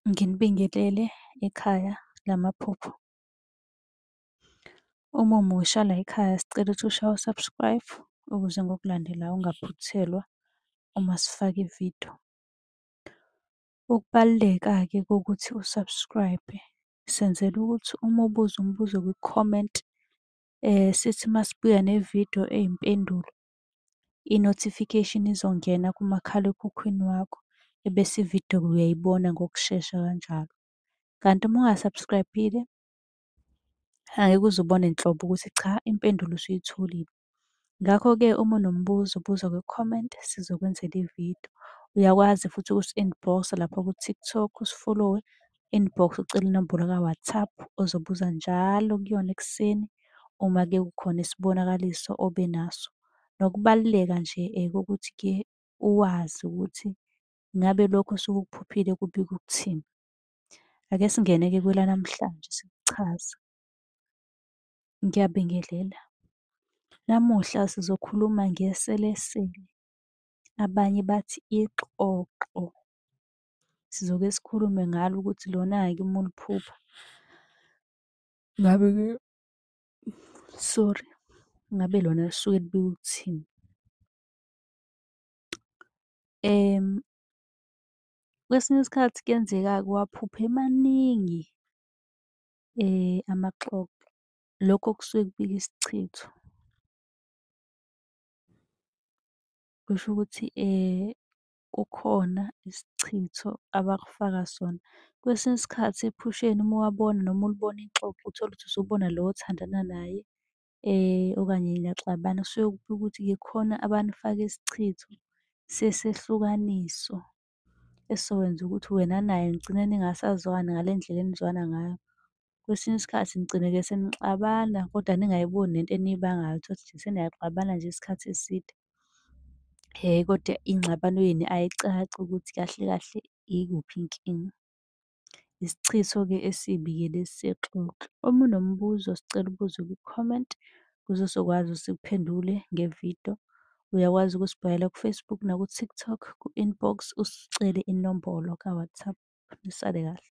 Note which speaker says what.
Speaker 1: Nginibingelele ekhaya lamaphupho. Uma umusha layikhaya sicela ukuthi ushaye u-subscribe ukuze ngokulandelayo ungaphuthelwa uma sifaka ividiyo. Ukubaluleka-ke kokuthi u-subscribe-e, senzela ukuthi uma ubuza umbuzo kwi-comment, sithi uma sibuya nevidiyo eyimpendulo, i-notification izongena kumakhalekhukhwini wakho, ebese ividiyo uyayibona ngokushesha kanjalo. Kanti uma unga-subscribe-ile, angeke uze ubone nhlobo ukuthi cha impendulo usuyitholile. Ngakho-ke uma unombuzo buza kwi-comment sizokwenzela ividiyo. Uyakwazi futhi ukusi-inbox-a lapha ku-TikTok usifolowe, inbox ucele inombolo ka-WhatsApp ozobuza njalo kuyona ekuseni uma-ke kukhona isibonakaliso obe naso. Nokubaluleka nje kokuthi-ke uwazi ukuthi ngabe lokhu osuke ukuphuphile kubika ukuthini. Ake singene-ke kwelanamhlanje sikuchaze. Ngiyabingelela. Namuhla sizokhuluma ngeselesele, abanye bathi ixoxo. Sizoke sikhulume ngalo ukuthi lona-ke uma uliphupha ngabe-ke, sorry, ngabe lona lisuke libika ukuthini. Kwesinye isikhathi kuyenzeka-ke uwaphuphe emaningi amaxoxo. Lokho kusuke kubika isichitho. Kusho ukuthi kukhona isichitho abakufaka sona. Kwesinye isikhathi ephusheni uma uwabona noma ulibona ixoxo uthole ukuthi usubona lo othandana naye okanye niyaxabana, kusuke kubika ukuthi-ke khona abanifake isichitho sesehlukaniso esizokwenza ukuthi wena naye nigcine ningasazwani ngale ndlela enizwana ngayo. Kwesinye isikhathi nigcine-ke senixabana kodwa ningayiboni nento eniyibangayo, uthole ukuthi nje seniyaxabana nje isikhathi eside. Kodwa ingxabano yenu ayicaci ukuthi kahle kahle ikuphi inkinga. Isichitho-ke esibi-ke lesi sexoxo. Uma unombuzo sicela ubuze kwi-comment ukuze sizokwazi ukuthi sikuphendule ngevidiyo. Uyakwazi ukusibhalela ku-Facebook naku-TikTok ku-inbox usicele inombolo ka-WhatsApp. Nisale kahle.